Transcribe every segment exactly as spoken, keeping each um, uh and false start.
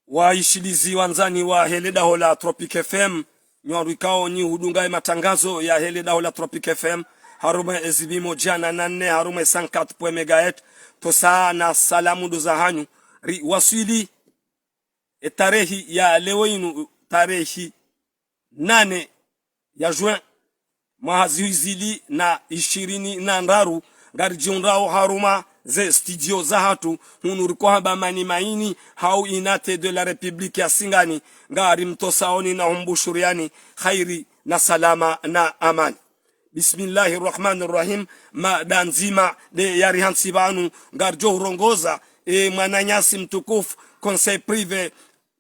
Waishilizi wandzani wahe le daho la Tropic F M, nyi wandru ikao nyi hudunga ye matangazo yahe le daho la Tropic F M, harumwa ye zipvimo djana na nne, harumwa ye cent quatre point un megahertz, tosa na salamu ndo zahanyu, riwaswili ye tarehi ya leo inu, tarehi nane ya juin, mwaha zihwi zili na ishirini na ndraru, ngaridjihundrao harumwa ze studio zahatru, hunu riko hamba Manimaini, hau Unité de la République ya Singani, ngarimtosaoni na humbushuriani khairi na salama na amani. Bismillahi Rahmani Rahim, mada ndzima nde yarihantsi pvanu, ngaridjo hurongoza, e mwananyasi mtukufu, conseil privé,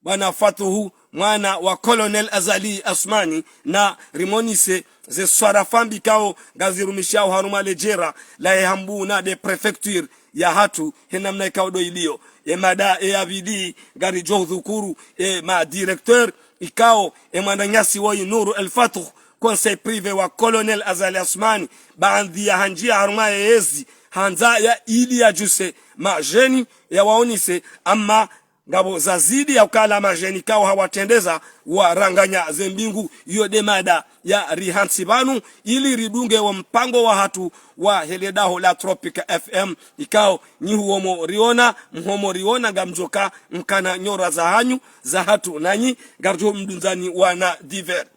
Bwana Fatuhu, mwana wa Colonel Azali Assoumani, na rimonise ze swarafa mbi ikao ngazirumishao harumwa le djera lahe Hambu na nde préfecture yahatru, he namna ikao ndo iliyo. Ye mada ye ya pvili ngaridjo hudhukuru ye ma directeur ikao ye mwananyasi woyi Nour El Fath, conseil privé wa Colonel Azali Assoumani, baanda ya handjia harumwa ye yezi, handza ya ili yadjuse ma jeunes, yawaonise, amma ngapvo zazidi ya ukaya ma jeunes ikao hawatrendeza waranganya ze mbingu. Iyo nde mada yarihantsi pvanu, ili ridunge wo mpango wahatru wahe le daho la Tropic F M, ikao nyi huomo riona, mhomo riona, ngamdjoka mkana nyora zahanyu, zahatru nanyi, ngaridjo mdundzani wana divers.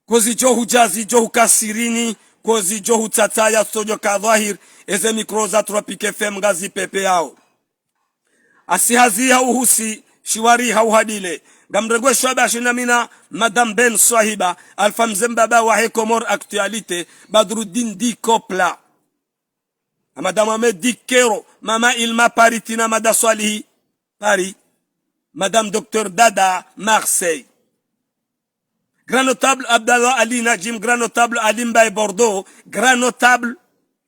Ko zidjo hudja zidjo huka sirini, ko zidjo hutsatsa ya sodjoka dhwahir, eze micro za Tropic F M ngazipvepveyao. Asi hazi ha uhusi, shiwari ha uhadile. Ngamrengwe shwaba shinamina, Madame Ben Swahiba, Alpha Mze Mbaba wahe Comores Actualité, Badruddin Di Copla. Madame Ahmed Di Kero, Mama Ilma Paris, Tina Mada Swalihi, Paris. Madame Docteur Dada, Marseille. Grand notable Abdallah Ali Najim, grand notable Ali Mbaye Bordeaux, grand notable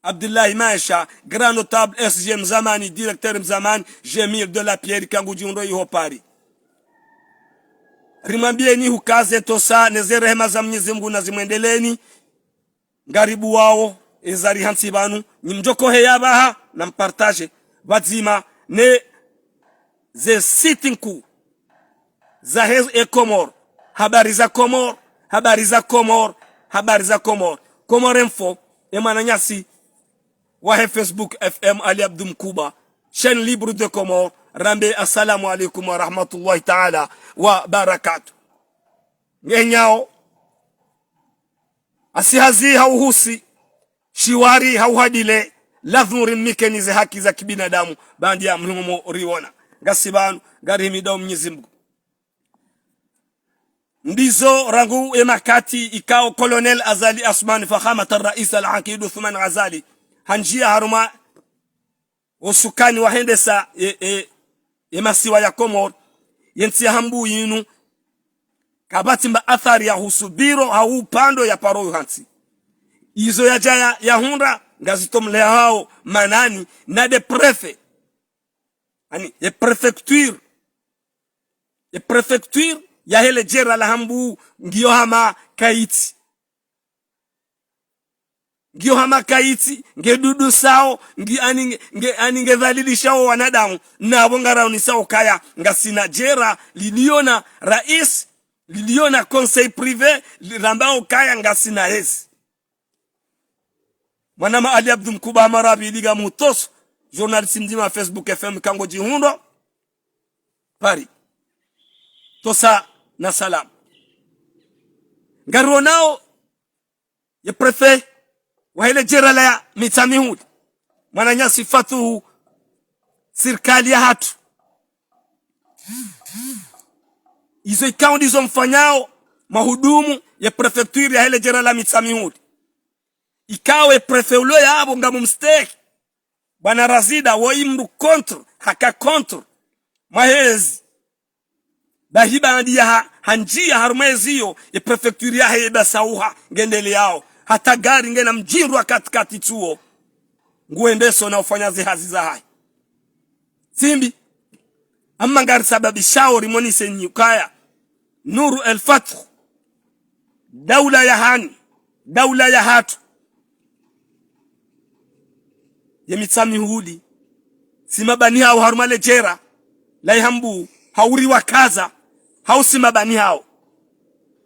Abdullahi Maesha, grand notable S G Mzamani, directeur Mzamani, Jamil de la Pierre, ikao ngudjihundrao iho Paris. Rimwambieni hukaze tosa, ne ze rehema za Mwenyezi Mungu nazimwendeleeni. Ngaribuwao, eza rihantsi pvanu, nyi mdjoko heya pvaha, na mpartage, pvadzima, ne ze site nkuu zahe e Comores, Habari za Comores, Habari za Comores, Habari za Comores, Comores Info, e mwananyasi wahe Facebook F M Ali Abdou Mkouba, chaîne libre de Comores, rambe assalamu alaikum wa rahmatullahi ta'ala wa barakatuh. Ngenyao, asi hazi ha uhusi, shiwari ha uhadile, lazima rimnikeni ze haki za kibinadamu, baanda ya mhomo riona. Ngasi pvanu, ngarihimidao Mwenyezi Mungu. Ndizo rangu ye makati ikao Colonel Azali Assoumani, Fakhamat Rais Al-Aqid Uthman Azali, handjia harumwa wo usukani wa hendesa ye, ye, ye masiwa ya Comores, ye ntsi ya Hambu yinu, kapvatsi mba athari ya husubira hau upvandro ya paro yo hantsi. Izo yadja ya, yahundra, ngazitomlea hao manani, na nde préfet. Yaani, ye préfecture. Ye préfecture yahe le djera la Hambu ngiyo hama kayitsi. Ngiyo hama kayitsi, nge dudusao, ngi yaani nge, nge yaani nge dhalilishao wanadamu, na pvo ngaraonisao ukaya ngasina djera lilio na rais, lilio na conseil privé, li-, rambao ukaya ngasina yezi. Mwanama Ali Abdou Mkouba, mara ya pvili ngamhutoso, journaliste mdzima Facebook F M ikao ngodjihundrao Paris. Tosa na salama. Ngarionao ye préfet wahe le djera la ya Mitsamihuli, mwananyasi Fatuhu, sirikali yahatru. Izo ikao ndizo mfanyao mahudumu ye préfecture yahe le djera la Mitsamihuli. Ikao ye préfet ulo yapvo ngamumstehi. Bwana Razida, woyi mndru contre, haka contre mwa hezi. Bahi baanda ya ha-, handjia harumwa hezi iyo, ye préfecture yahe yeba sauha, ngendeleao. Hata gari ngena mdjindru wa katikati tsuo. Nguendeso na ufanya ze hazi zahahe. Tsi mbi. Amma ngarisababishao rimoniseni ukaya Nour El Fath, daula ya hanyu, daula yahatru, ye Mitsamihuli, si mabani hao harumwa le djera la Hambu, ha uriwakaza, ha usimama bani hawo.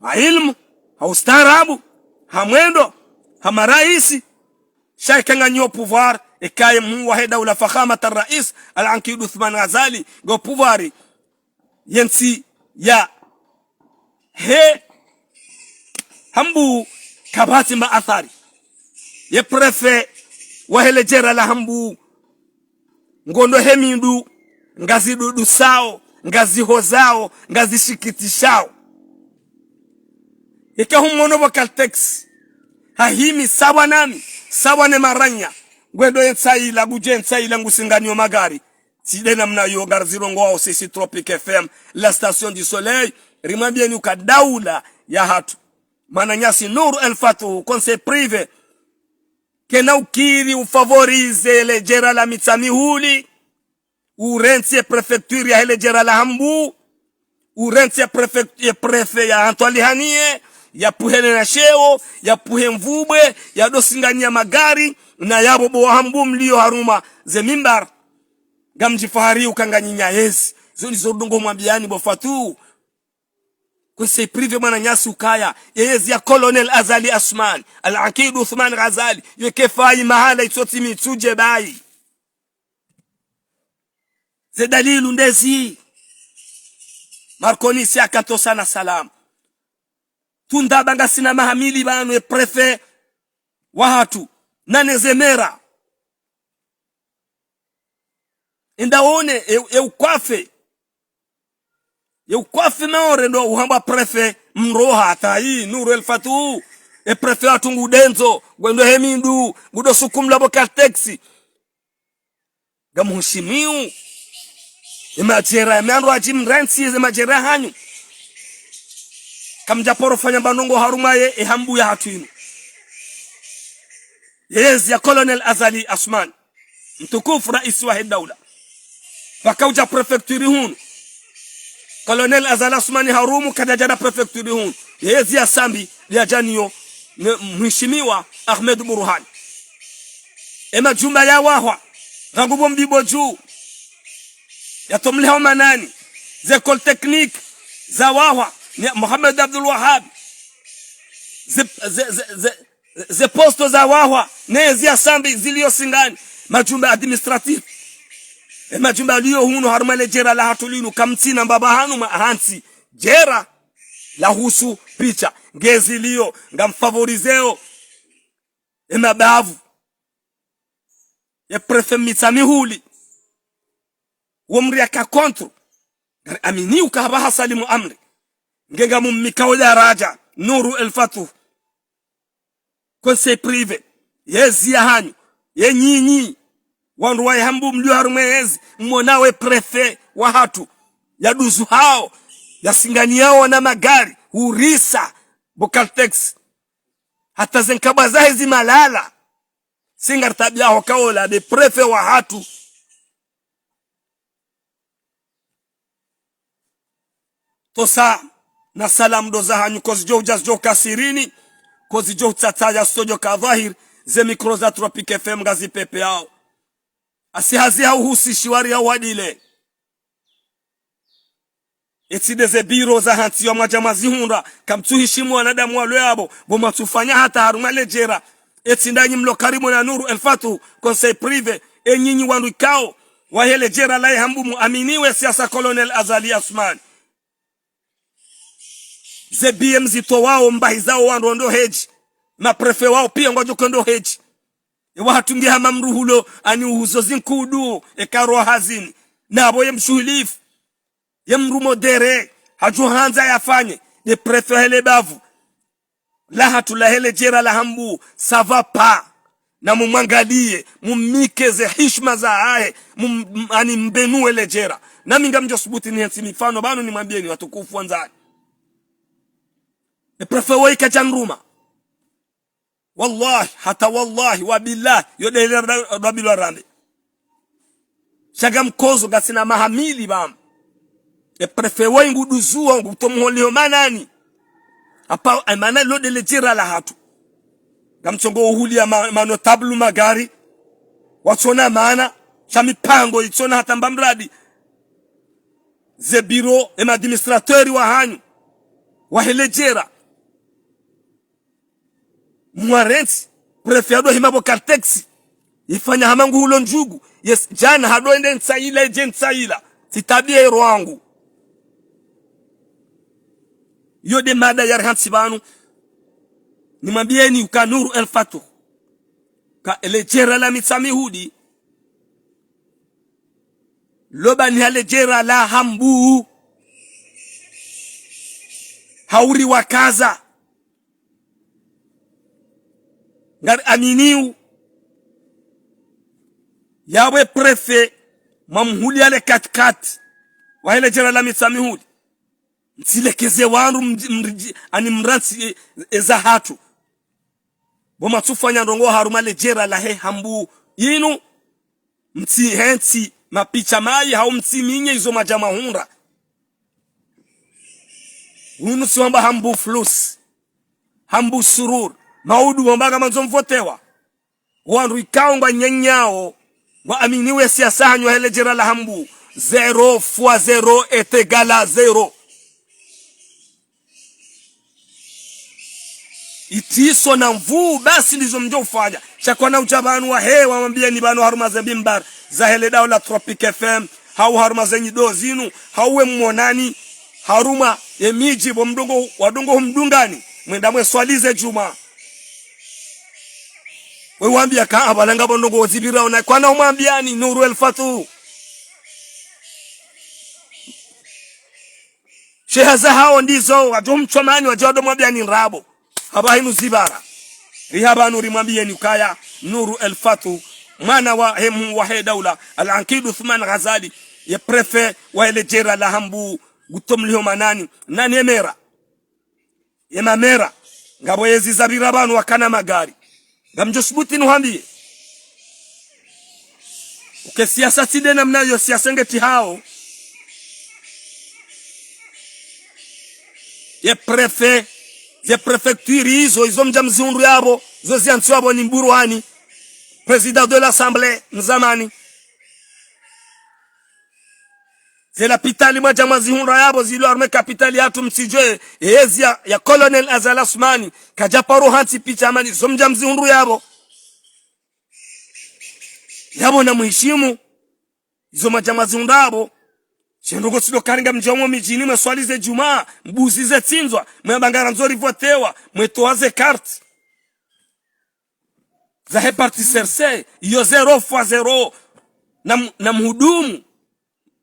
Ha ilmu, ha ustaarabu, ha mwendo, ha maraisi, sha eka nganyi o pouvoir, eka ye mhuu wahe daula fakhamat al-rais, al-Ankid Uthman Ghazali, ngo pouvoir, ye ntsi ya he Hambu kapvatsi maathari. Ye préfet wahe le jera la Hambu, ngondo he mindru, ngazidudusao, ngazihozao, ngazishikitishao. Eka humono bo Caltex, hahimi sawa nami, sawa ne maranya, ngwendo ye ntsa ila, ngudje ntsa ila ngusinganyo magari. Tsi nde namna yo ngarizirongoao sisi Tropic F M, la station du soleil, rimwambieni uka daula yahatru. Mwananyasi Nour El Fath, conseil privé, kena ukiri ufavorize le jera la Mitsamihuli, urentsi ye préfecture yahe le jera la Hambu, urentsi ye préfect-, ye préfet ya Antoine Lihanie, yapvuhe ne na sheo, yapvuhe mvubwe, yadosinganya magari, na yapvo bo wa Hambu mlio harumwa ze mimbar. Ngamdjifahari uka nganyi nyayezi. Zo ndizo ndrongoo mwambiani bo Fath. Conseil privé mwananyasi ukaya, yeyezi ya Colonel Azali Assoumani, Al-Ankid Uthman Ghazali, yo kefai mahala itsotsi mitsudje bayi. Ze dalilu ndezi. Marconi si akatosa na salamu. Tunda ba ngasina maha mili pvanu ye préfet wahatru, nane ze maire. Enda one, e, e ukwafe. Ye ukwafe Maore ndo uhambwa préfet mroha hata yi, Nour El Fath. E préfet wahatru ngu denzo, ngwendo he mindru, ngudo sukumla bo Caltex. Ngamhushimiu. E majera, e meandro adji mrentsi, e majera hanyu. Kamdja paro fanya mba ndrongoo harumwa ye, e Hambu yahatru inu. Yeyezi ya Colonel Azali Assoumani, mtukufu raisi wahe daula. Pvakaudja préfecture hunu. Colonel Azali Assoumani harumu kadjadja na préfecture hunu. Yeyezi ya Sambi, yadja niyo, ne mheshimiwa Ahmed Bourhane. E majumba yawahwa, rangu bo Mbibo dju, yatomleha o manani, ze école technique zawahwa, ne Mohamed Abdoul Wahab, ze, ze, ze, ze, ze poste zawahwa, ne ezi ya Sambi zilio Singani, majumba administratif. E majumba yalio hunu harumwa le jera lahatru linu kamtsina mbaba hanu ma hantsi. Jera lahusu picha. Ngezilio, ngamfavorizeo. E mabavu. Ye préfet Mitsamihuli. Wo mri yaka contre. Ngari amini uka hapvaha salimu amri. Nge ngamummikao daraja, Nour El Fath. Conseil privé. Yezi ya hanyu. Ye nyinyi. Wandru wa Hambu mlio harumwa yezi. Mwona we préfet wahatru. Yaduzuhao. Yasinganyiao na magari. Hurisa. Bo Caltex. Hata ze nkabwa zahe zimalala. Si ngari tabiao kaola nde préfet wahatru. Tosa na salamu ndo zahanyu, kozidjo udja zidjo ka sirini, kozidjo utsatsa ya zitsodjo ka dhwahiri, ze micro za Tropic F M ngazipepeao. Asi hazi ha uhusi shiwari ya wadile. Etsi nde ze biro za hantsi ya mwadja mwazihundra, kamtsuhishimu wanadamu walio yapvo, bo mwatsufanya hata harumwa le jera. Etsi ndanyi mlo karibu na Nour El Fath, conseil privé, e nyinyi wandru ikao, wahe le jera la Hambu muaminiwe siasa Colonel Azali Assoumani. Ze B M zitowao mbahi zao wandru ndo hedji. Ma préfet wao pia ngwadjo kwendo hedji. E wahatru nge hama mruhulo, ani uhuzo zinkudu, e karo hazini. Na apvo ye mshuhilifu. Ye mdru modéré, hadjo handza yafanye, nde préfet hele bavu lahatru lahe le jera la Hambu, ça va pas. Na mumwangaliye, mummike ze hishima zahahe, mum-, m-, ani mbenuwe le jera. Nami ngamdjo subuti nihentsi mifano, pvanu nimwambieni watukufu wandzani. Nde préfet woyi kadja nruma. Wallahi, hata wallahi, wa billahi, yo nde ile ra-, rabilwa rambe. Sha ngamkozo ngasina maha mili pvanu. E préfet woyi nguduzuha, ngutomuholiho manani. Apa, e mana lo nde le jera lahatru. Ngamtsongo uhulia ma-, ma notable magari. Watsona mana, sha mipango itsona hata mba mradi. ze bureau, ye ma administrateur wahanyu, wahe le djera. Mwarentsi, préfet hado hima bo Caltex. Ifanya hama nguhulo ndjugu. Yes, djana hado ende ntsaila, edje ntsaila. Tsi tabiya ero wangu. Iyo nde mada yarihantsi pvanu. Nimwambiyeni uka Nour El Fath. Ka le djera la Mitsamihuli. Lo bani ha le djera la Hambu. Hauri wakaza. Ngari aminiu. Yawe préfet, mwamhuli ale katikati. Wahe le djera la Mitsamihuli. Ntsilekeze wandru mdji-, mridji-, ani mrantsi, e, eza hatru. Bo mwatsufanya ndrongo harumwa le djera lahe Hambu. Inu, mtsihentsi mapicha mayi, hau mtsiminye izo mwadja mwahundra. Unu tsi wamba Hambu Flous. Hambu Surur. Maudu wamba kamandzo mvotewa. Wandru ikao ngwanyenyao, ngwaaminiwo ye siasa hanyu wahe le djera la Hambu. Zéro fois zéro est égal à zéro. Itriso na nvuu, basi ndizo mdjo ufanya. Sha kwana udja pvanu wahe, wamwambiyeni pvanu harumwa ze mimbar zahe le daula Tropic F M, hau harumwa ze nyido zinu, hau we mwonani, harumwa ye midji bo mdungo, wadungo humdungani, mwenda mweswali ze djumwa. We wambiya ka apvala ngapvo ndrongo zipvirao na kwana umwambiyani Nour El Fath. Sheha zahao ndizo, wadjo mtsomani, wadjo wado mwambiyani ndrabo. Hapvaha inu zipvara. Riha pvanu rimwambiyeni ukaya, Nour El Fath, mwana wahe mhuu wahe daula, Al-Ankid Uthman Ghazali, ye préfet wahe le djera la Hambu, ngutomliho manani, nani ye mera. Ye mamera, ngapvo yezi zapvira pvanu wakana magari. Ngamdjo subuti nuhambiye. Uke siasa tsi nde namna iyo siasa nge tihao. Ye préfet, ze préfecture izo, izo mdja mzihundru yapvo, zo ziantsiwa pvo ni Mburwani, président de l'Assemblée, mzamani. Ze lapitali mwadja mwazihundra yapvo zilo harumwa ye kapitali yahatru mtsidjuwe, yezi ya, ya Colonel Azali Assoumani, kadja paro hantsi picha amani, zo mdja mzihundru yapvo. Yapvo na muhishimu, izo mwadja mwazihundra yapvo. Shendrongo silo karinga mdja mwo midjini mweswali ze djumwa, mbuzi zetsindzwa, mwamba ngarandzo rivotewa, mwetowa ze carte. Zahe parti C R C, iyo zéro fois zéro. Na m-, na mhudumu.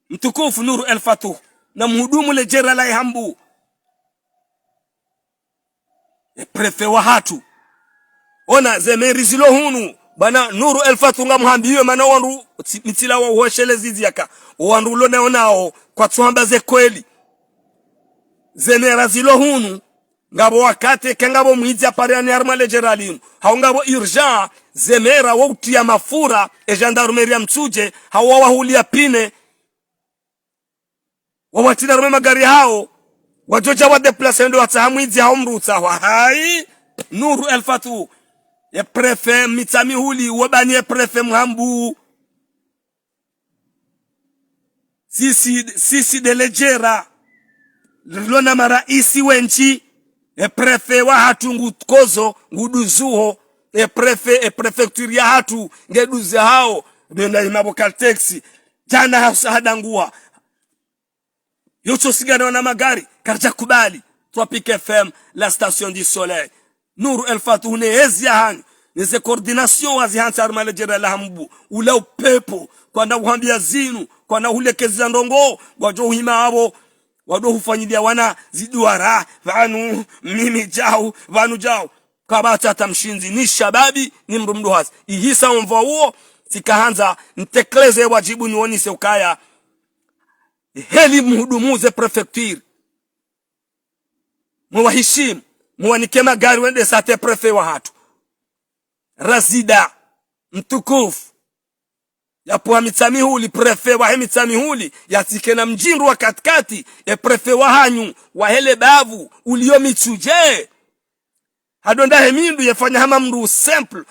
Mtukufu Nour El Fath. Na mhudumu le djera lahe Hambu. Ye préfet wahatru. Ona ze mairie zilo hunu. Bwana Nour El Fath ngamhambiyo mana wandru tsi-, mitsila wa uhoshelezi ziyaka. Wandru ulo nao nao kwatsuhamba ze kweli. Ze mairie zilo hunu. Ngapvo wakati eka ngapvo mwidzi apvariani harumwa le djera linu. Hau ngapvo urgent, ze mairie wo utriya mafura, e gendarmerie ya Mitsudje, hau wawahuliya pine. Wawatriya harumwa magari hao, wadjodja wa déplacer ndo watsaha mwidzi hau mdru utsahwa. Hayi, Nour El Fath, ye préfet Mitsamihuli, wo bani ye préfet Mhambu. Sisi, sisi nde le djera, lilo na maraisi wendji, e préfet wahatru ngukodzo, nguduzuho, e préfet, e préfecture yahatru, ngeduzihao, nde na imabo Caltex, djana hasa hadanguha. Yo tso sigana wana magari, karidja kubali. Tropic F M, la station du soleil. Nour El Fath, ne ezi yahanyu, ne ze coordination wazihantsi harumwa le djera la Hambu. Ula upepvo, kwana uhambiya zinu, kwana hulekeza ndrongo, wadjo uhima apvo, wadjo hufanyiliya wana ziduara, pvanu, mimi djau, pvanu djau. Kapvatsi hata mshindzi, ni shababi, ni mdru mdru hazi. Ihisa omva uwo, tsikahandza, ntekeleze wadjibu niwonese ukaya. Heli mhudumu ze préfecture. Mwawahishimu, mwawanike magari wende sate préfet wahatru. Razida, mtukufu. Yapvo ha Mitsamihuli, préfet wahe Mitsamihuli, yatsike na mdjindru wa katikati, e préfet wahanyu, wahe le bavu, uliyo Mitsudje. Hadonda he mindru yefanya hama mdru simple.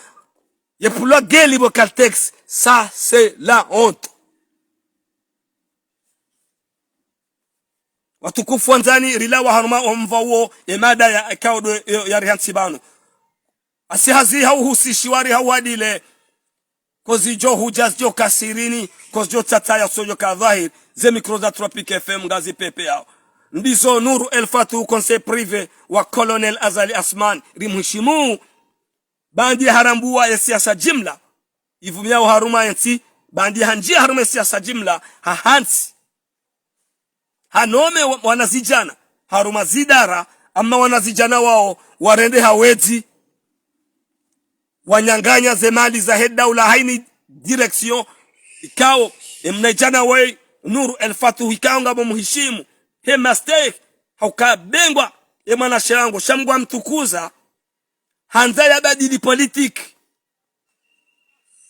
Yepvulwa geli bo Caltex. Ça, c'est la honte. Watukufu wandzani, rilawa harumwa omva uwo, emada ya, ikao ndo, ya, ya rihantsi pvanu. Asi hazi hauhusishiwa ri hauwadile. Kozi djo hudja zidjo ka sirini, kozi djo tsatsa ya sodjo ka dhwahiri, ze micro za Tropic F M ngazi pepeyao. Ndizo Nour El Fath, conseil privé wa Colonel Azali Assoumani, rimhushimu, bandi harambuwa ye siasa jimla, ivumiyao harumwa entsi, bandi handjia harumwa ye siasa jimla, hahantsi. Hanome wa-, wanazidjana, harumwa zidara, amma wanazidjana wao, warende hawedzi, wanyanganya ze mali zahe daula haina direction, ikao, emnaidjana we, Nour El Fath, ikao ngapvo muhishimu, he master, hauka bengwa, emwanashe wangu, sha Mngu amtukuza, handza yabadili politique.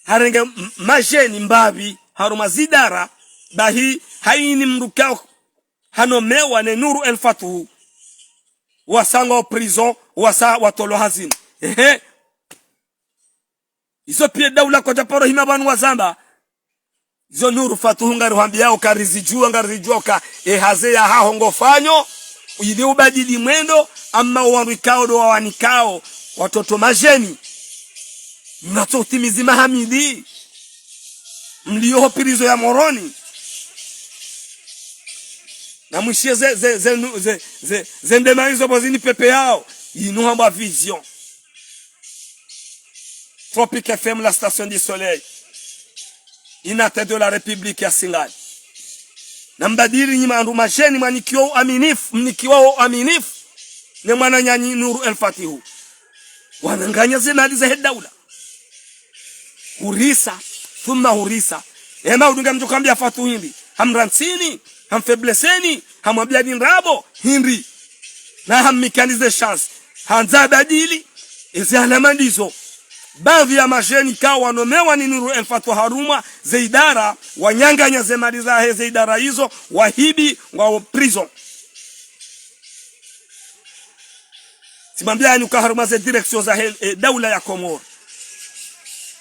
Harenge m-, madjeni mbapvi, harumwa zidara, bahi, haina mdru ikao, hanomewa ne Nour El Fath, wasangwa o prison, wasa watolwa hazini. Ehe. Izo piya daula kwadja paro hima pvanu wazamba. Izo Nour El Fath ngarihwambiyao ka rizidjuwa, ngarizidjuwa ka ehazi yahaho ngofanyo, ili ubadili mwendo, amma wandru ikao ndo wawanikao, watoto madjeni. Mnatso utimizi maha mili. Mliyo ho prison ya Moroni. Na mwishiye ze, ze, ze, nu-, ze, ze, ze ndema izo pvo zini pepeyao. Inu hamba vision. Tropic F M, la station du soleil. Unité de la République ya Singani. Na mbadili nyi wandru madjeni mwanikiwa uaminifu, mnikiwa uaminifu. Ne mwananyanyu Nour El Fath. Wananganya ze mali zahe daula. Hurisa, thumma hurisa. Ema udunga mdjo hambia Fath hindri. Hamrantsini, hamfaibleseni, hamwambia ni ndrabo, hindri. Na hammikanize chance. Handza badili, ezi alama ndizo. Baadhi ya madjeni ikao wanomewa ni Nour El Fath harumwa ze idara, wanyanganya ze mali zahe ze idara izo, wahibi, ngwao prison. Tsimwambia yani uka harumwa ze direction zahe, eh, daula ya Komori.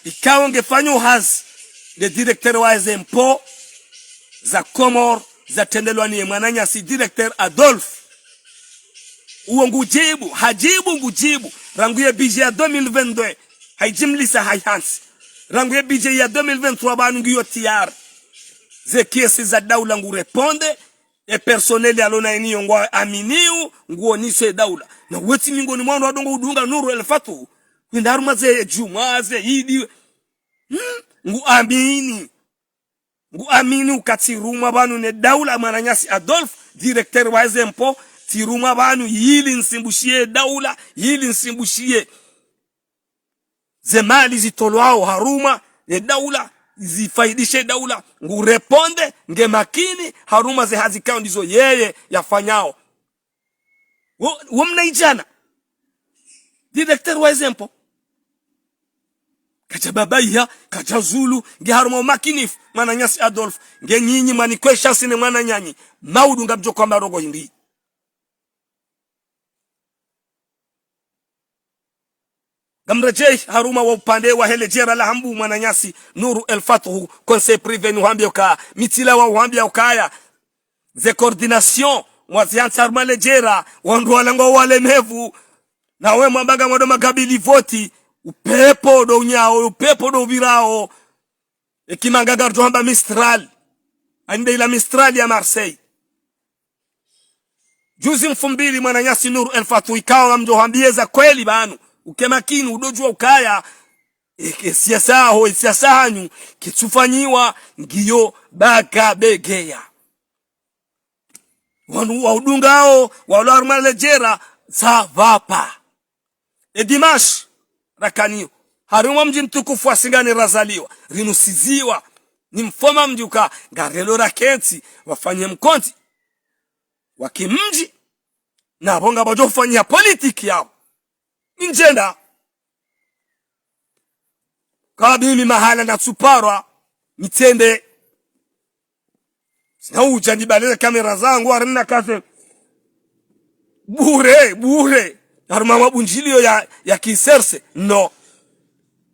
Ikao ngefanyo hazi, le directeur wa ze impôts za Komori, zatrendelwa ni mwananyasi directeur Adolphe. Uwo ngujibu, hajibu ngujibu, rangu ye budget ya deux mille vingt-deux, haijimlisa haihantsi. Rangu ye budget ya deux mille vingt-trois pvanu ngiyo tayari. Ze kesi za daula ngu répondre, e personnel yalo na eniyo ngwa aminiyo, nguoniso e daula. Na wetsi mingoni mwa wandru wadunga udunga Nour El Fath. Kwenda harumwa ze djumwa, ze idi. Hmm? Ngu amini. Ngu amini uka tsirumwa pvanu ne daula mwananyasi Adolphe, directeur wa ze impôts, tsirumwa pvanu ili nisimbushiye daula, ili nisimbushiye ze mali zitolwao harumwa ne daula, zifaidishe daula, ngu répondre, nge makini, harumwa ze hazi ikao ndizo yeye yafanyao. Wo, wo mnaidjana. Directeur wa ze impôts. Kadja babaiha, kadja zulu, nge harumwa umakinifu, mwananyasi Adolphe, nge nyinyi mwanikwe chance ne mwananyanyu, maudu ngamdjo hwamba ndrongoo hindri. Ngamredjei harumwa wo upande wahe le djera la hambu mwananyasi Nour El Fath, conseil privé, nihwambie uka, mi tsilawa uhwambia ukaya. Ze coordination, mwazihantsi harumwa le djera, wandru wala ngwao walemevu. Nawe mwamba ngamwando makabili voti, upepvo ndo unyao, upepvo ndo upvirao. Eki manga ngaridjo hamba Mistral. Ani nde ila Mistral ya Marseille. Juzi mfumbili mwananyasi Nour El Fath ikao ngamdjo hwambie za kweli pvanu. Uke makini udodjua ukaya. Eke siasa ho, siasa hanyu, kitsufanyiwa, ngiyo baka begeya. Wanu wa udungao, walo harumwa le djera, ça va pas. E dimanche, rakaniyo. Harumwa mdji mtukufu wa Singani razaliwa, rinusiziwa, ni mfoma mdji uka, ngarelo rakentsi, wafanye mkontsi. Waki mdji, na pvo ngapvo djo ufanyia politiki yao. Nindjenda. Ka mimi mahala natsuparwa, nitsende. Sina udja nibalele kamera zangu, harina kafe. Bure, bure. Harumwa mabundjilio ya, ya kiserse. No.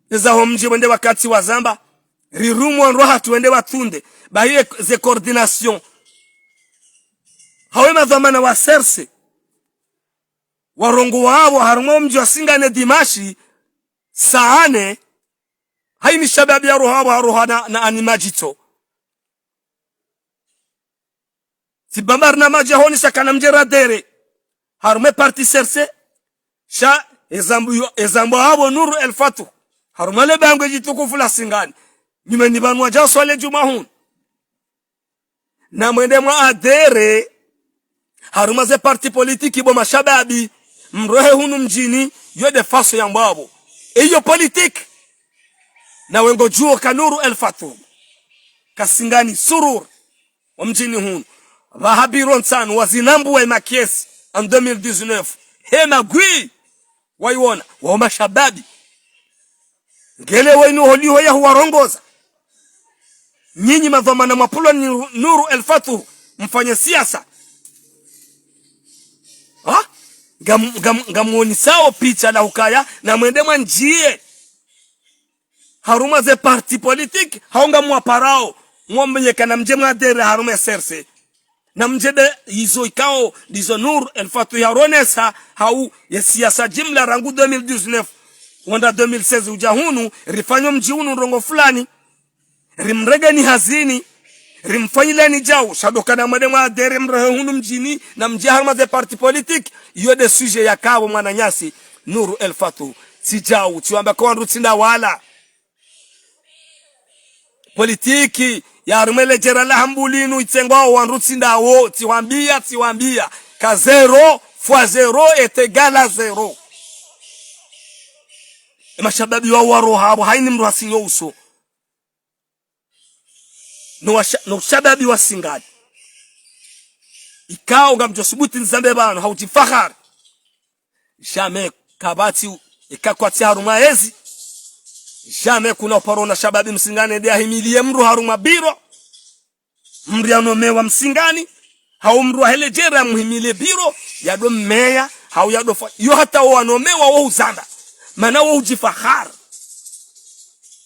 Eza ho mdji wende wakati wazamba. Rirumwa ndro hatru wende watsunde. Bahiye ze coordination. Hawe madhwamana wa serse. Warongowa apvo harumwa omdji wa Singani dimashi, saa nne, hayini shababi yaroha apvo haroha na, na ani madjitso. Tsi bambari na madji yahoni sha kana mdje radhwere. Harumwa e parti serse, sha ezambu yo, ezambu apvo Nuru El Fath. Harumwa le bangwe djitukufu la Singani. Nyumeni pvanu wadja uswali djumwa hunu. Na mwende mwa adhérer harumwa ze parti politique bo mashababi, mrohe hunu mdjini, yo de faso yambwa apvo. Eyo politique. Na we ngodjuo ka Nuru El Fath, ka Singani Surur, wa mdjini hunu, pvaha biro ntsanu wazinambua e makesi en deux mille dix-neuf. He magwi. Wayiwona, wao mashababi. Ngele wayinu holiho ya huwarongoza. Nyinyi madhwamana mwapvulwa ni Nuru El Fath, mfanye siasa. Ha? Ngam-, ngam-, ngamwonisao picha la ukaya, na mwende mwandjiye harumwa ze parti politique, hau ngamwaparao, mwambe nyeka na mdje mwadhérer harumwa e serse. Na mdje de izo ikao, ndizo Nuru El Fath yaronesa, hau ye siasa jimla rangu deux mille dix-neuf, wanda deux mille seize udja hunu, rifanye mdji hunu ndrongo fulani, rimregeni hazini, rimfanyileni djau, sha ndo kana mwende mwadhérer mrohe hunu mdjini, na mdje harumwa ze parti politique, iyo de sujet yakapvo mwananyasi, Nuru El Fath, tsi djau, tsi wamba ko wandru tsi nda wala. Politique ya harumwa le djera la Hambuli inu itsengwa o wandru tsi ndawo, tsi wambia, tsi wambia. Ka zéro fois zéro est égal à zéro. E mashababi wa waroha apvo, hayini mdru hasinyo uso. No washa-, no ushababi wa Singani. Ikao ngamdjo subuti nizambe pvanu, ha udjifahari. Jamais kapvatsi, eka kwatsi harumwa ezi. Jamais kuna uparo ona shababi msingani de ahimilie mdru harumwa biro. Mdru yanomewa msingani, hau mdru wahe le djera muhimilie biro, yado meya, hau yado fa-, yo hata wo wanomewa wo uzanda. Mana wo udjifahari.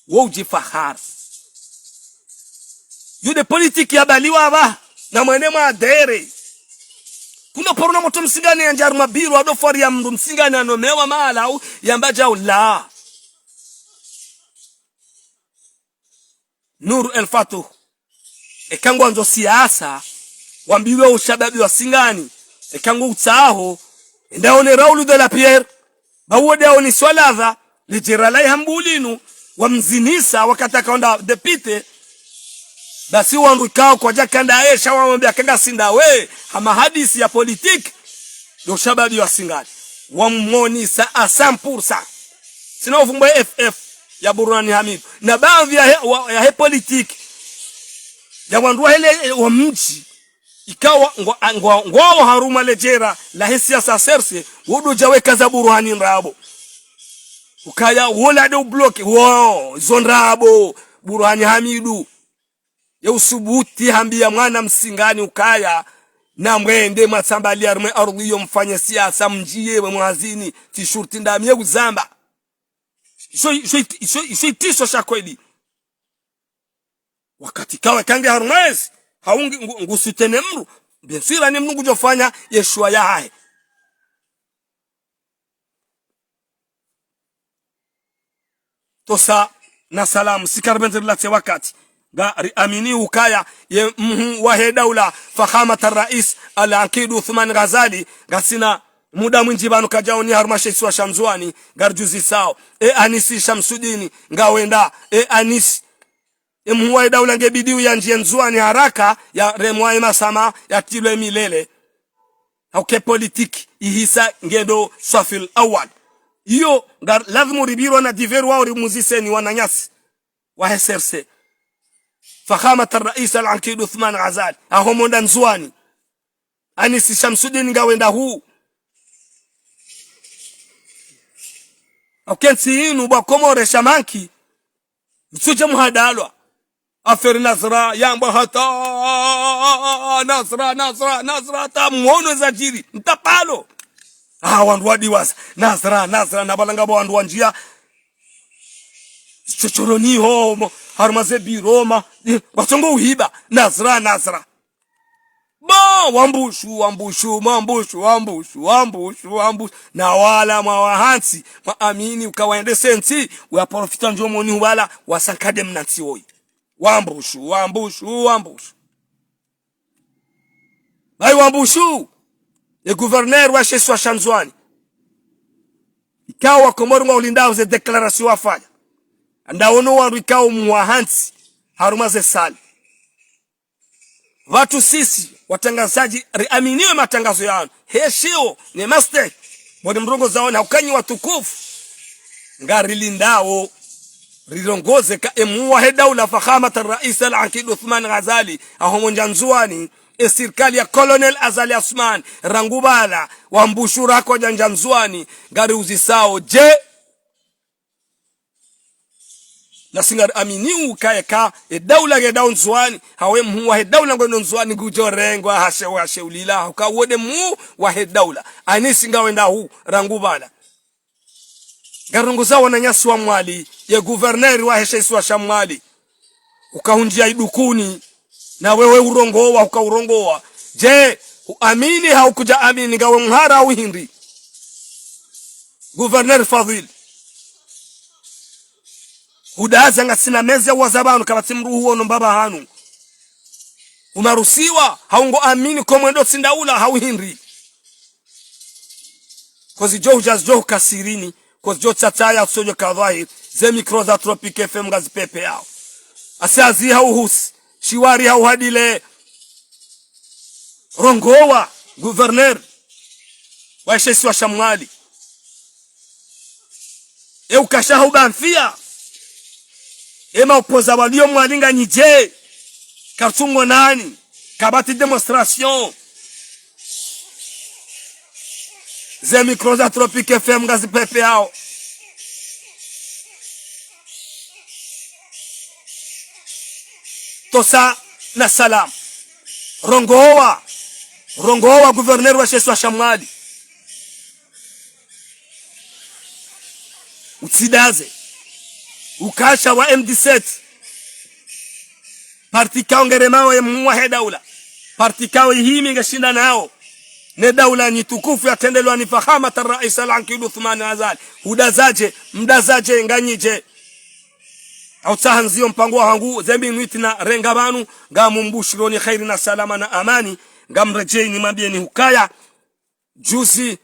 Wo udjifahari. Yo de politique yabaliwa apvaha, na mwende mwadhérer. Kuna uparo ona mdru msingani yandja harumwa biro, ado fwari ya mdru msingani anomewa mahala hau, yamba djau la. Nuru El Fath. Eka ngwandzo siasa, wambilwe ushababi wa Singani. Eka ngo utsaho, enda one Raoul de la Pierre. Ba wo de aoni swala dha, le djera la Hambuli inu, wamzinisa, wakati aka wonda député. Basi wandru ikao kwadja kanda esha wamwambia ka ngasi ndawe, ha mahadisi ya politique, ndo ushababi wa Singani. Wamwonisa à cent pour cent. Tsina uvumbwa F F ya Burhani Hamidu. Na baadhi ya he, wa, ya he politique, ya wandru wa hele, eh, wa mdji. Ikawa ngwa-, ngwa-, ngwawo harumwa le djera la he siasa serse, wo ndo dja weka za Burhani ndrabo. Ukaya wola de ubloqué, wo, zo ndrabo, Burhani Hamidu. Ye usubuti hambia mwana msingani ukaya, na mwende mwatsambaliya harumwa e ardhwi iyo mfanye siasa mndjiye mwe mwazini, tsi shurti ndami ye uzamba. Isho, isho, isho, isho itisho sha kweli. Wakati kawe kange harumwa ezi, hau ngu, ngu, ngu soutenir mdru, bien sûr, ani mdru ngudjo fanya ye choix yahahe. Tosa na salamu, si karibendze rilatse wakati. Ngari amini ukaya, ye mhuu wahe daula, Fakhamat al-Rais al-Ankid Uthman Ghazali, ngasina muda mwindji pvanu kadjaoni harumwa she isiwa sha Ndzuani, ngaridjuzisao. E Anisi Shamsudini, ngawenda, e Anisi. E mhuu wahe daula ngebidi uyandjiye Ndzuani haraka, yaremwa e masama, yatilwe milele. Hauka e politique ihisa ngendo swafil awal. Iyo, nga lazimu ribirwa na divers wao rimuziseni wananyasi wahe C R C. Fakhamat al-Rais al-Ankid Uthman Ghazali, aho mwenda Ndzuani. Anisi Shamsudini ngawenda hu. Hauka entsi inu bo Wakomori sha manki, mtsudje muhadalwa. Affaire Nazra, yambwa hata, Nazra, Nazra, Nazra, hata mwono zadjiri, mtapalo. Ah, wandru wadiwaza, Nazra, Nazra, na pvala ngapvo wandru wandjiya. Chochoroni ho, mo, harumwa ze biro, ma, eh, watsongo uhiba, Nazra, Nazra. Bon, wambushu, wambushu, wambushu, wambushu, wambushu, wambushu. Na wala mwa wahantsi, mwaamini uka wende sentsi, waprofita ndjo moni wala, wasankade mna ntsi woyi. Wambushu, wambushu, wambushu. Bayi wambushu, ye gouverneur wa she isiwa sha Ndzuwani. Ikao wa Komori ngwa ulindao ze déclaration wafanya. Ndawono wandru ikao mwa hantsi, harumwa ze sali. Pvatsu sisi, watrangazadji, riaminiwe matrangazo yanu. Heshiwo, ne masteh. Bo ni mrongozawo na ukanyi watukufu. Ngarilindao, rirongoze ka emhuu wahe daula Fakhamat Rais Al-Ankid Uthman Ghazali, aho mondja Ndzuwani, e sirikali ya Colonel Azali Assoumani, rangu pvala, wambushu rako djandja Ndzuwani, ngariuzisao, je, nasi ngariamini ukaya ka, e daula ngedao Ndzuwani, hawu emhuu wahe daula ngwendo Ndzuwani ngudjo rengwa hashe, hashe ulila, hauka wo nde mhuu wahe daula. Anisi ngawenda hu, rangu pvala. Ngarongozao wananyasi wa Mwali, ye gouverneur wahe she isiwa sha Mwali. Ukahundjia idukuni, na wewe urongowa, ukaurongowa. Je, uamini hau kudja amini, ngawe mhara hau hindri? Gouverneur Fadhili. Hudaza ngasina mezi ya uwaza pvanu, kapvatsi mdru huono mbapvi hanu. Umarusiwa, hau ngo amini ko mwendo tsi ndaula, hau hindri? Kozi djo hudja zidjo huka sirini, kozi djo tsataya tsodjo ka dhwahiri, ze micro za Tropic F M ngazipepeao. Asi azi hau husi, shiwari hau hadile. Rongowa, gouverneur, wahe she isiwa sha Mwali. E ukasha hau bamfia. Ema opposants walio Mwali nganyi je. Kartsungo nani. Kapvatsi démonstration. Ze micro za Tropic F M ngazipepeao. Tosa na salam. Rongowa. Rongowa gouverneur wahe she isiwa sha Mwali. Utsidaze. Ukasha wa M dix-sept. Parti ikao ngeremao ye mhuu wahe daula. Parti ikao ihimi ngeshindanao ne daula nyi tukufu yatrendelwa ni Fakhamat Rais Al-Ankid Uthman Azali. Hudazaje, mdazaje, nganyi je. Hautsaha ndziyo mpango wahangu, ze minutes narenga pvanu, ngamumbushironi kheri na salama na amani, ngamredjeyi nimwambiyeni hukaya, juzi,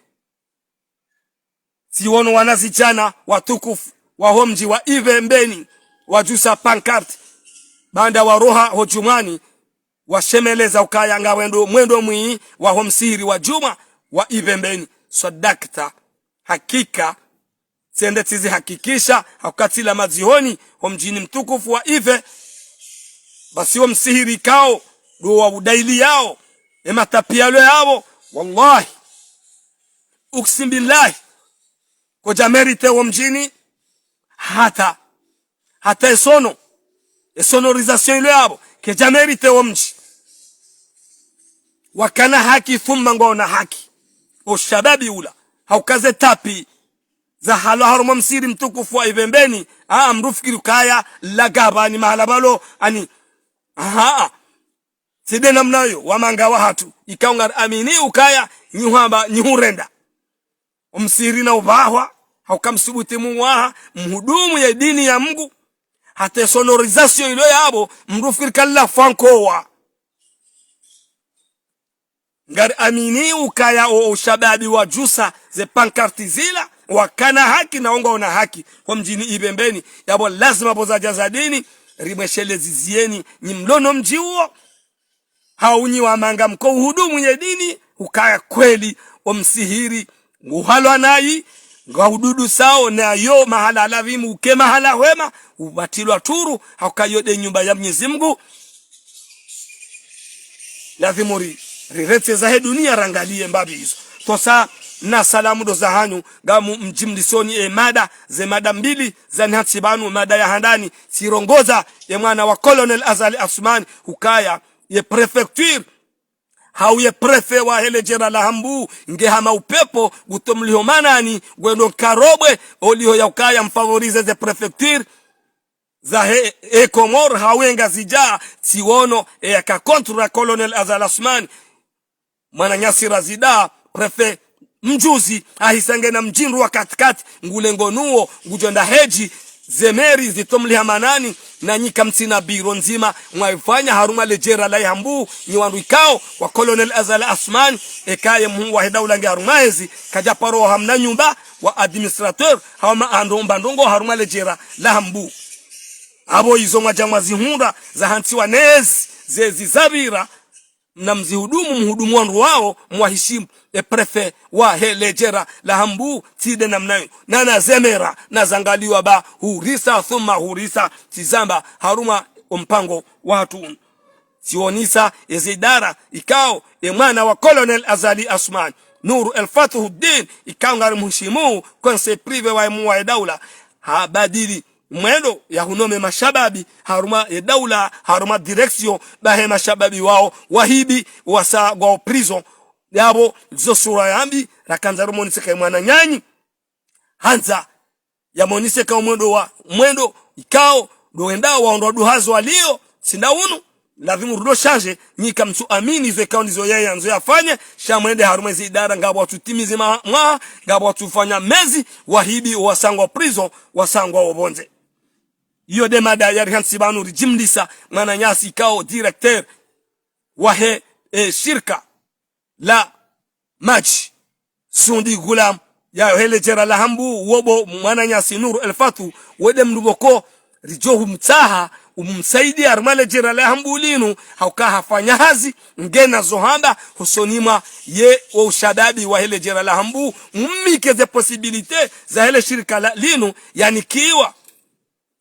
tsiwono wanazidjana watukufu waho mdji wa Ivembeni, wadjusa pancarte, baanda waroha ho djumwani, washemeleza ukaya ngawendo mwendo mwi waho msihiri wa djumwa wa Ivembeni. Swadakta, hakika, tsende tsizihakikisha, hauka tsila madzihoni, ho mdjini mtukufu wa Ive, basi wo msihiri ikao, ndo wa udaili yao, e matapiyalo yao, wallahi, uksim billahi, kodja mérité wo mdjini, hata, hata esono, e sonorisation ilo yapvo, kedja mérité wo mdji. Wakana haki, thumma ngwaona haki. O shababi ula, hauka ze tapis, zahalwa harumwa msihiri mtukufu wa Ivembeni, aa, mdru fikiri ukaya, lagaba ni mahala pvalo, ani, aha, tsi nde namna iyo, wamanga wahatru, ikao ngariamini ukaya, nyi hwamba, nyi hurenda. Omsihiri na upvahwa, hauka msubuti mwaha, mhudumu ye dini ya Mungu, hata e sonorisation ilo yapvo, mdru fikiri kala fankowa. Ngariamini ukaya o, o shababi wadjusa ze pancarte zila, wakana haki na wo ngwaona haki, ho mdjini Ivembeni, yapvo lazima pvo zadja za dini, rimwesheleze ziyeni, nyi mlo no mdji uwo, hau nyi wamanga mko uhudumu ye dini, ukaya kweli, omsihiri, nguhalwa nayi, ngwahududusao nayo mahala lazimu uke mahala hwema, ubatilwa turu, hauka iyo nde nyumba ya Mwenyezi Mungu. Lazimu ri, riretse zahe dunia rangaliye mbapvi izo. Tosa na salamu ndo zahanyu, ngamu mdjimlisoni e mada, ze mada mbili, zanihatsi pvanu, mada ya handani, tsirongoza, ye mwana wa Colonel Azali Assoumani, ukaya, ye préfecture, hau ye préfet wahe le djera la Hambu, nge hama upepvo, nguto mliho manani, ngwendo nkarobwe, oliho ya ukaya mfavoriser ze préfecture zahe e Comores, hau e Ngazidja, tsiwono, e yaka contre Colonel Azali Assoumani, Mwananyasi Razida, préfet mdjuzi, ahisa ngena mdjindru wa katikati, ngulengo nuwo, ngudjo enda hedji, ze mairie zitomliha manani, nanyi kamtsina biro ndzima, mwaifanya harumwa ledjera la Hambu, nyi wandru ikao, wa Colonel Azali Assoumani, eka ye mhuu wahe daula nge harumwa hezi, kadja paro hamna nyumba, wa administrateur, hama ando mba ndrongoo harumwa ledjera la Hambu. Apvo izo mwadja mwazihundra, zahantsiwa nezi, zezi zapvira, na mzihudumu, mhudumu wandru wawo, mwahishimu, e préfet wahe ledjera la Hambu, tsi nde namna yo. Na na ze mairie, na zangaliwa ba, hurisa, thumma hurisa, tsi zamba, harumwa ompango wahatru unu. Tsionisa, eze idara, ikao, e mwana wa Colonel Azali Assoumani, Nour El Fath Houdine, ikao ngari mhushimu, conseil privé wa mhuu wahe daula, habadili mwendo ya hunome mashababi, harumwa ye daula, harumwa direction, bahe mashababi wawo, wahibi, wasangwao prison. Yapvo, zo sura yambi, rakandza rumonise kaye mwananyanyi. Handza, yamonise ka omwendo wa, mwendo, ikao, ndo wenda, waondro duhazo walio, tsi nda unu, lazimu rudo changer, nyi kamtsu amini, zo ikao ndizo yeye yandzo yafanye, sha mwende harumwa ezi idara, ngapvo watsutimizi ma-, mwaha, ngapvo watsufanya mezi, wahibi, wasangwa prison, wasangwa opvondze. Iyo nde mada yari hantsi pvanu ridjimlisa mwananyasi ikao directeur wahe, e, shirika la madji. Sundi Ghulam, yahe ledjera la Hambu, wo bo mwananyasi Nour El Fath, wo nde mndru pvoko, ridjo humtsaha, umsaidia harumwa ledjera la Hambu linu, hauka hafanya hazi, ngena zo hamba, hosoni mwa ye wo ushababi wahe ledjera la Hambu, mumnike ze possibilité zahe le shirika la, linu, yanikiwa,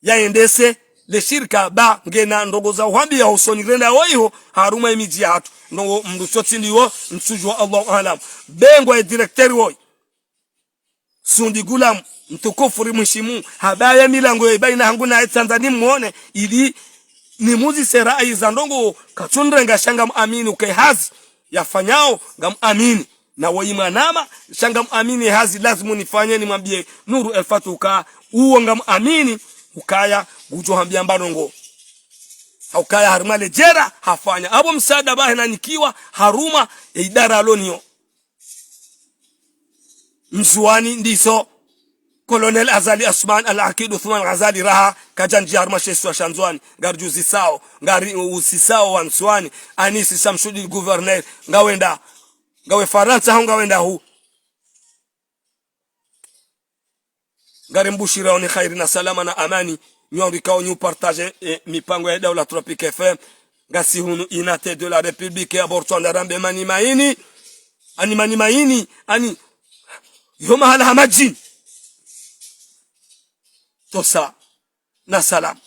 yaendese le shirika ba ngena ndrongoo za uhambia hosoni renda woiho harumwa emidji yahatru. Ndrongoo mndru tsotsi ndiwo, mtsudjuwa, Allahu aalam. Be ngwaye directeur woyi. Sundi Ghulam, mtukufu rimhushimu, habaya milango yo ibaina hangu naye tsandza nimwone, ili nimuzise rai za ndrongoo, katsunrenga sha ngamuamini uka ye hazi yafanyao, ngamuamini. Na woyi mwanama, sha ngamuamini ye hazi lazimu nifanye nimwambie Nour El Fath uka, uwo ngamuamini, ukaya, ngudjo hambia mba ndrongoo. Haukaya harumwa ledjera, hafanya. Apvo msaada bahe nanikiwa, harumwa, e idara aloniyo. Ndzuwani ndiso, Colonel Azali Assoumani Al-Aqid Othman Azali raha, kadjandjia harumwa she isiwa sha Ndzuwani, ngaridjuzisao, ngari usisao wa Ndzuwani, Anis Samsudine gouverneur, ngawenda, ngawe Farantsa hau ngawenda hu. Ngari mbushirao ni khairi na salama na amani, nyi wandru ikao nyi upartager, e, mipango ya Daula Tropic F M, ngasi hunu Unité de la République ya Botswana, rambe mani maini, ani mani maini, ani yo mahala ha madjini. Tosa na salam.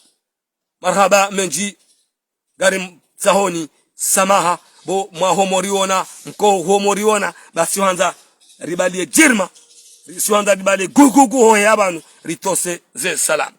Marahaba mendji, ngari mtsahoni samaha, bo mwaho moriona, mko ho moriona, basi hwandza ribalie djirma, si hwandza ribalie gugugu hohe apvanu, ritose ze salam.